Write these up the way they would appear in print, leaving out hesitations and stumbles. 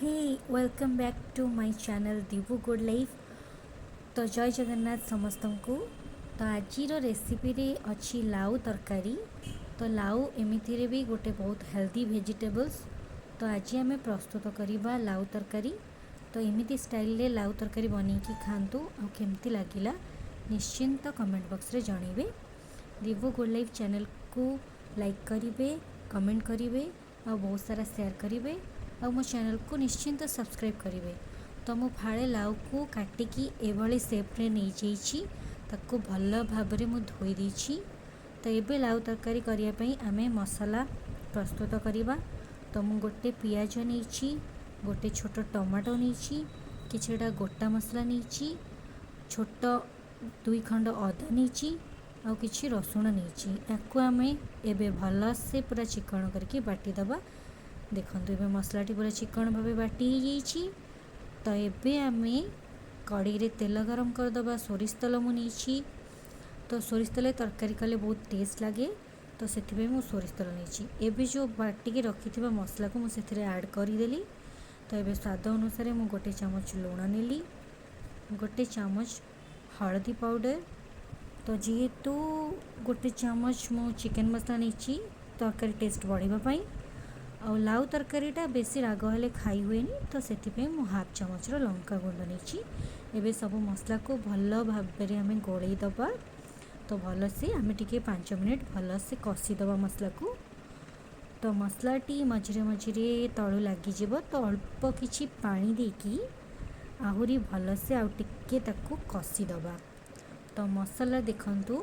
Hey, welcome back to my channel Dibu good life. ତ ଜୟ ଜଗନ୍ନାଥ ସମସ୍ତଙ୍କୁ। ତ ଆଜିର ରେସିପିରେ ଅଛି ଲାଉ ତରକାରୀ। ତ ଲାଉ ଏମିତିରେ ବି ଗୋଟେ ବହୁତ ହେଲ୍ଦି ଭେଜିଟେବଲ୍ସ। ତ ଆଜି ଆମେ ପ୍ରସ୍ତୁତ କରିବା ଲାଉ ତରକାରୀ। ତ ଏମିତି ଷ୍ଟାଇଲରେ ଲାଉ ତରକାରୀ ବନେଇକି ଖାଆନ୍ତୁ ଆଉ କେମିତି ଲାଗିଲା ନିଶ୍ଚିନ୍ତ କମେଣ୍ଟ ବକ୍ସରେ ଜଣାଇବେ। ଦିବୁ ଗୁଡ଼୍ ଲାଇଫ୍ ଚ୍ୟାନେଲକୁ ଲାଇକ୍ କରିବେ, କମେଣ୍ଟ କରିବେ ଆଉ ବହୁତ ସାରା ସେୟାର କରିବେ ଆଉ ମୋ ଚ୍ୟାନେଲକୁ ନିଶ୍ଚିନ୍ତ ସବସ୍କ୍ରାଇବ୍ କରିବେ। ତ ମୁଁ ଫାଳେ ଲାଉକୁ କାଟିକି ଏଭଳି ସେପ୍ରେ ନେଇଯାଇଛି। ତାକୁ ଭଲ ଭାବରେ ମୁଁ ଧୋଇ ଦେଇଛି। ତ ଏବେ ଲାଉ ତରକାରୀ କରିବା ପାଇଁ ଆମେ ମସଲା ପ୍ରସ୍ତୁତ କରିବା। ତ ମୁଁ ଗୋଟେ ପିଆଜ ନେଇଛି, ଗୋଟେ ଛୋଟ ଟମାଟୋ ନେଇଛି, କିଛିଟା ଗୋଟା ମସଲା ନେଇଛି, ଛୋଟ ଦୁଇ ଖଣ୍ଡ ଅଦା ନେଇଛି ଆଉ କିଛି ରସୁଣ ନେଇଛି। ୟାକୁ ଆମେ ଏବେ ଭଲସେ ପୁରା ଚିକଣ କରିକି ବାଟିଦେବା। ଦେଖନ୍ତୁ, ଏବେ ମସଲାଟି ପୁରା ଚିକଣ ଭାବେ ବାଟି ହେଇଯାଇଛି। ତ ଏବେ ଆମେ କଡ଼େଇରେ ତେଲ ଗରମ କରିଦେବା। ସୋରିଷ ତେଲ ମୁଁ ନେଇଛି। ତ ସୋରିଷ ତେଲ ତରକାରୀ କଲେ ବହୁତ ଟେଷ୍ଟ ଲାଗେ, ତ ସେଥିପାଇଁ ମୁଁ ସୋରିଷ ତେଲ ନେଇଛି। ଏବେ ଯେଉଁ ବାଟିକି ରଖିଥିବା ମସଲାକୁ ମୁଁ ସେଥିରେ ଆଡ଼୍ କରିଦେଲି। ତ ଏବେ ସ୍ୱାଦ ଅନୁସାରେ ମୁଁ ଗୋଟେ ଚାମଚ ଲୁଣ ନେଲି, ଗୋଟେ ଚାମଚ ହଳଦୀ ପାଉଡ଼ର। ତ ଯେହେତୁ ଗୋଟେ ଚାମଚ ମୁଁ ଚିକେନ୍ ମସଲା ନେଇଛି ତରକାରୀ ଟେଷ୍ଟ ବଢ଼ିବା ପାଇଁ, ଆଉ ଲାଉ ତରକାରୀଟା ବେଶୀ ରାଗ ହେଲେ ଖାଇ ହୁଏନି, ତ ସେଥିପାଇଁ ମୁଁ ହାଫ୍ ଚାମଚର ଲଙ୍କା ଗୁଣ୍ଡ ନେଇଛି। ଏବେ ସବୁ ମସଲାକୁ ଭଲ ଭାବରେ ଆମେ ଗୋଳେଇ ଦେବା। ତ ଭଲସେ ଆମେ ଟିକେ 5 ମିନିଟ୍ ଭଲସେ କଷିଦେବା ମସଲାକୁ। ତ ମସଲାଟି ମଝିରେ ମଝିରେ ତଳୁ ଲାଗିଯିବ, ତ ଅଳ୍ପ କିଛି ପାଣି ଦେଇକି ଆହୁରି ଭଲସେ ଆଉ ଟିକେ ତାକୁ କଷିଦେବା। ତ ମସଲା ଦେଖନ୍ତୁ,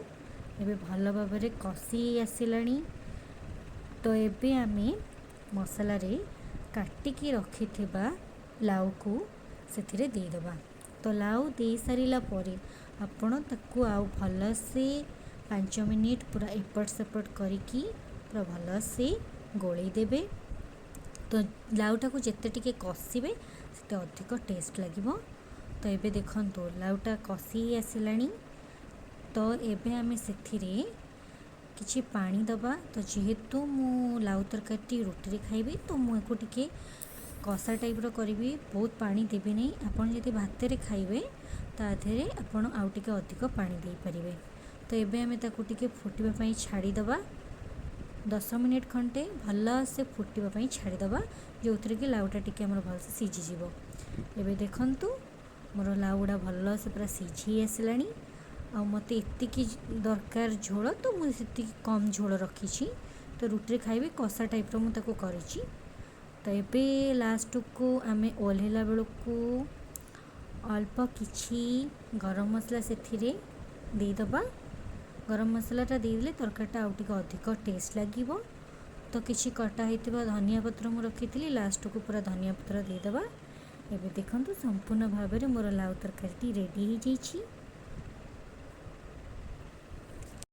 ଏବେ ଭଲ ଭାବରେ କଷି ଆସିଲାଣି। ତ ଏବେ ଆମେ ମସଲାରେ କାଟିକି ରଖିଥିବା ଲାଉକୁ ସେଥିରେ ଦେଇଦେବା। ତ ଲାଉ ଦେଇସାରିଲା ପରେ ଆପଣ ତାକୁ ଆଉ ଭଲସେ 5 ମିନିଟ୍ ପୁରା ଏପଟ ସେପଟ କରିକି ପୁରା ଭଲସେ ଗୋଳେଇ ଦେବେ। ତ ଲାଉଟାକୁ ଯେତେ ଟିକେ କଷିବେ, ସେତେ ଅଧିକ ଟେଷ୍ଟ ଲାଗିବ। ତ ଏବେ ଦେଖନ୍ତୁ, ଲାଉଟା କଷି ହେଇ ଆସିଲାଣି। ତ ଏବେ ଆମେ ସେଥିରେ କିଛି ପାଣି ଦେବା। ତ ଯେହେତୁ ମୁଁ ଲାଉ ତରକାରୀଟି ରୁଟିରେ ଖାଇବି, ତ ମୁଁ ୟାକୁ ଟିକେ କଷା ଟାଇପ୍ର କରିବି, ବହୁତ ପାଣି ଦେବି ନାହିଁ। ଆପଣ ଯଦି ଭାତରେ ଖାଇବେ, ତା ଦେହରେ ଆପଣ ଆଉ ଟିକେ ଅଧିକ ପାଣି ଦେଇପାରିବେ। ତ ଏବେ ଆମେ ତାକୁ ଟିକେ ଫୁଟିବା ପାଇଁ ଛାଡ଼ିଦେବା। 10 ମିନିଟ୍ ଖଣ୍ଡେ ଭଲସେ ଫୁଟିବା ପାଇଁ ଛାଡ଼ିଦେବା, ଯେଉଁଥିରେ କି ଲାଉଟା ଟିକେ ଆମର ଭଲସେ ସିଝିଯିବ। ଏବେ ଦେଖନ୍ତୁ, ମୋର ଲାଉ ଗୁଡ଼ା ଭଲସେ ପୁରା ସିଝି ଆସିଲାଣି। ଆଉ ମୋତେ ଏତିକି ଦରକାର ଝୋଳ, ତ ମୁଁ ସେତିକି କମ୍ ଝୋଳ ରଖିଛି। ତ ରୁଟିରେ ଖାଇବି, କଷା ଟାଇପ୍ର ମୁଁ ତାକୁ କରିଛି। ତ ଏବେ ଲାଷ୍ଟକୁ ଆମେ ଓହ୍ଲେଇଲା ବେଳକୁ ଅଳ୍ପ କିଛି ଗରମ ମସଲା ସେଥିରେ ଦେଇଦେବା। ଗରମ ମସଲାଟା ଦେଇଦେଲେ ତରକାରୀଟା ଆଉ ଟିକେ ଅଧିକ ଟେଷ୍ଟ ଲାଗିବ। ତ କିଛି କଟା ହେଇଥିବା ଧନିଆ ପତ୍ର ମୁଁ ରଖିଥିଲି, ଲାଷ୍ଟକୁ ପୁରା ଧନିଆ ପତ୍ର ଦେଇଦେବା। ଏବେ ଦେଖନ୍ତୁ, ସମ୍ପୂର୍ଣ୍ଣ ଭାବରେ ମୋର ଲାଉ ତରକାରୀଟି ରେଡ଼ି ହେଇଯାଇଛି।